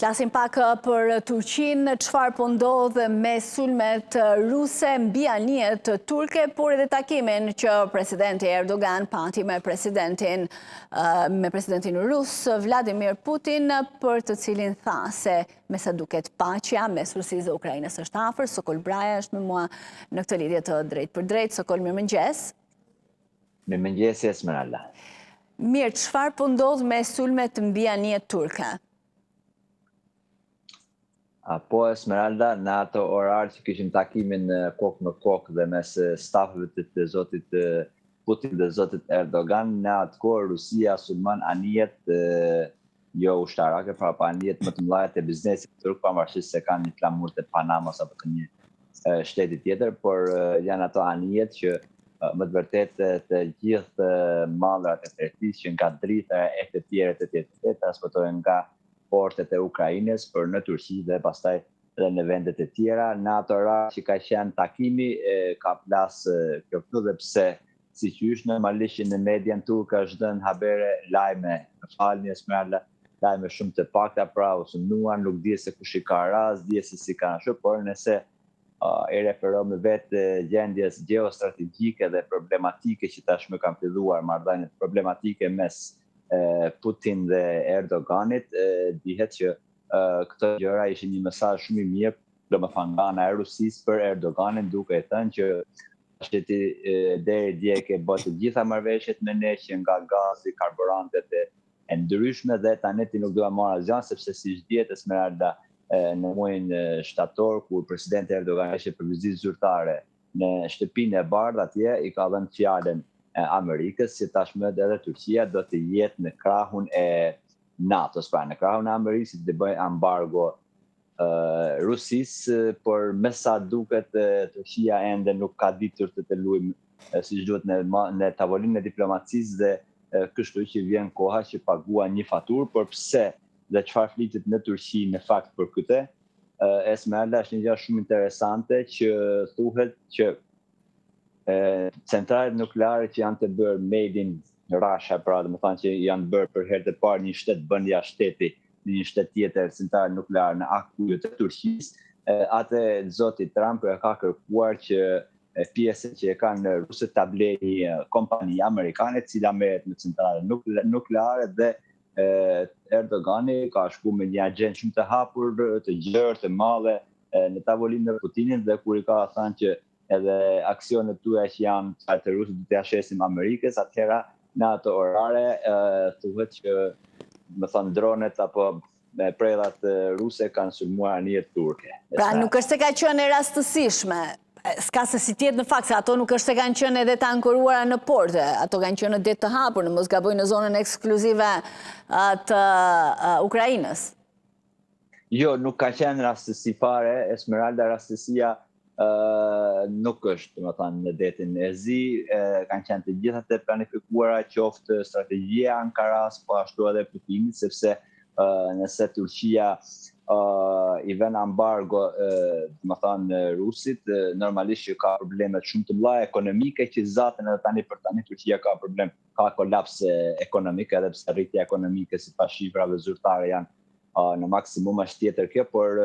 Flasim pak për Turqinë, çfarë po ndodh me sulmet ruse mbi anijet turke, por edhe takimin që presidenti Erdogan pati me presidentin me presidentin rus Vladimir Putin, për të cilin tha se me sa duket paqja mes Rusisë dhe Ukrainës është afër. Sokol Braja është me mua në këtë lidhje të drejtpërdrejtë. Sokol, mirëmëngjes. Mirëmëngjes, Esmeralda. Mirë, çfarë po ndodh me sulmet mbi anijet turke? A po Esmeralda, në ato orar që kishim takimin kokë më kokë dhe mes stafeve të, të zotit Putin dhe zotit Erdogan, në atë kohë Rusia sulmon anijet jo ushtarake, pra po anijet më të mëdha të biznesit turk, pavarësisht se kanë një flamur të Panamas apo të një shteti tjetër, por janë ato anijet që me të vërtetë të gjithë mallrat e tregtisë që nga drithëra e të tjera të tjera të tjera transportohen nga portet e Ukrainës për në Turqi dhe pastaj edhe në vendet e tjera. Në ato rast që ka qenë takimi, ka plas kjo këtu dhe pse si qysh normalisht që në median turke është dhënë habere lajme, më falni Esmeralda, lajme shumë të pakta, pra u sulmuan, nuk dihet se kush i ka ra, s'dihet se si kanë ashtu, por nëse i referohemi vetë gjendjes gjeostrategjike dhe problematike që tashmë kanë filluar marrëdhëniet problematike mes Putin dhe Erdoganit, dihet që këto gjëra ishin një mesazh shumë i mirë, domethënë nga ana e Rusisë për Erdoganin duke i thënë që tash ti deri dje ke bërë të gjitha marrëveshjet me ne që nga gazi, karburantet e e ndryshme dhe tani ti nuk do e marrë asgjë sepse siç dihet Esmeralda në muajin shtator kur presidenti Erdogan ishte për vizitë zyrtare në shtëpinë e bardhë atje i ka dhënë fjalën Amerikës që tashmë edhe Turqia do të jetë në krahun e NATO-s, pra në krahun e Amerikës që të bëjë embargo Rusisë, por me sa duket Turqia ende nuk ka ditur të të luajë siç duhet në në tavolinën e diplomacisë dhe kështu që vjen koha që paguan një faturë, por pse dhe çfarë flitet në Turqi në fakt për këtë? Esmeralda është një gjë shumë interesante që thuhet që centralet nukleare që janë të bërë made in Russia, pra domethënë që janë bërë për herë të parë një shtet bën jashtë shteti në një shtet tjetër central nuklear në Akkuyu të Turqisë, atë zoti Trump e ka kërkuar që pjesën që e kanë rusët ta blejë një kompani amerikane e cila merret me centrale nukleare dhe Erdogani ka shku me një agjendë shumë të hapur, të gjerë, të madhe në tavolinë me Putinin dhe kur i ka thënë që edhe aksionet tuaja që janë të rusët do t'ia shesim Amerikës, atëhera në ato orare thuhet që domethënë dronet apo me predhat ruse kanë sulmuar anijet turke. Pra nuk është se ka qenë e rastësishme, s'ka se si të jetë në fakt, se ato nuk është se kanë qenë edhe të ankoruara në porte, ato kanë qenë në det të hapur, në mos gaboj në zonën ekskluzive të Ukrainës. Jo, nuk ka qenë rastësi fare, Esmeralda rastësia nuk është, domethënë, në detin e Zi, kanë qenë të gjitha të planifikuara, qoftë strategjia e Ankaras, po ashtu edhe Putinit, sepse nëse Turqia i vën embargo, domethënë, Rusit, normalisht që ka probleme shumë të mëdha ekonomike që zaten edhe tani për tani Turqia ka problem, ka kolaps ekonomik, edhe pse rritja ekonomike sipas shifrave zyrtare janë në maksimum është tjetër kjo, por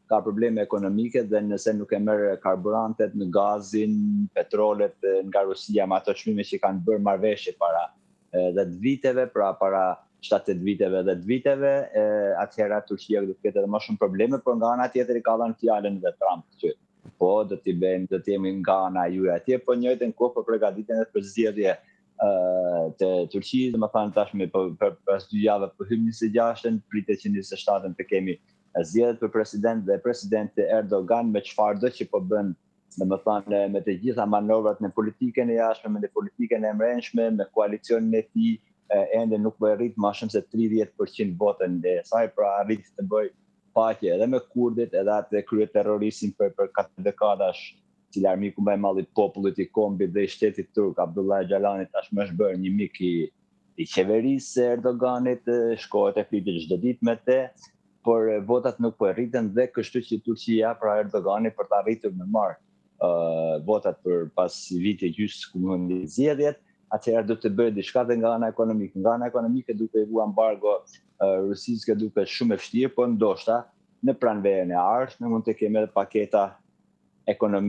ka probleme ekonomike dhe nëse nuk e merr karburantet në gazin, petrolet nga Rusia me ato çmime që kanë bërë marrëveshje para 10 viteve, pra para 7-8 viteve, 10 viteve, atëhera Turqia do të ketë edhe më shumë probleme, por nga ana tjetër i ka dhënë fjalën edhe Trump që po do t'i bëjmë, do të jemi nga ana juaj atje, po njëjtën kohë po përgatiten edhe për zgjedhje të Turqisë, domethënë tashmë po për pas dy javë po hym 26-ën, pritet që 27-ën të kemi zgjedhjet për president dhe presidenti Erdogan me çfarëdo që po bën, domethënë me të gjitha manovrat në politikën e jashtme, me politikën e mbrendshme, me koalicionin e tij, ende nuk po e rrit më shumë se 30% votën e saj, pra arrit të bëj paqe edhe me kurdët, edhe atë kryeterroristin për për katër dekadash cili armiku më i madh i popullit, i kombit dhe i shtetit turk, Abdullah Öcalani tashmë është bërë një mik i i qeverisë së Erdoganit, shkohet e flitet çdo ditë me të, por votat nuk po rriten dhe kështu që Turqia, pra Erdogani për të arritur me marr uh, votat për pas viti e gjysë ku mund zgjedhjet, Atëherë do të bëjë diçka dhe nga ana ekonomike. Nga ana ekonomike duke i vu embargo Rusisë duket shumë e vështirë, por ndoshta në pranverën e ardhshme mund të kemi edhe paketa ekonomike.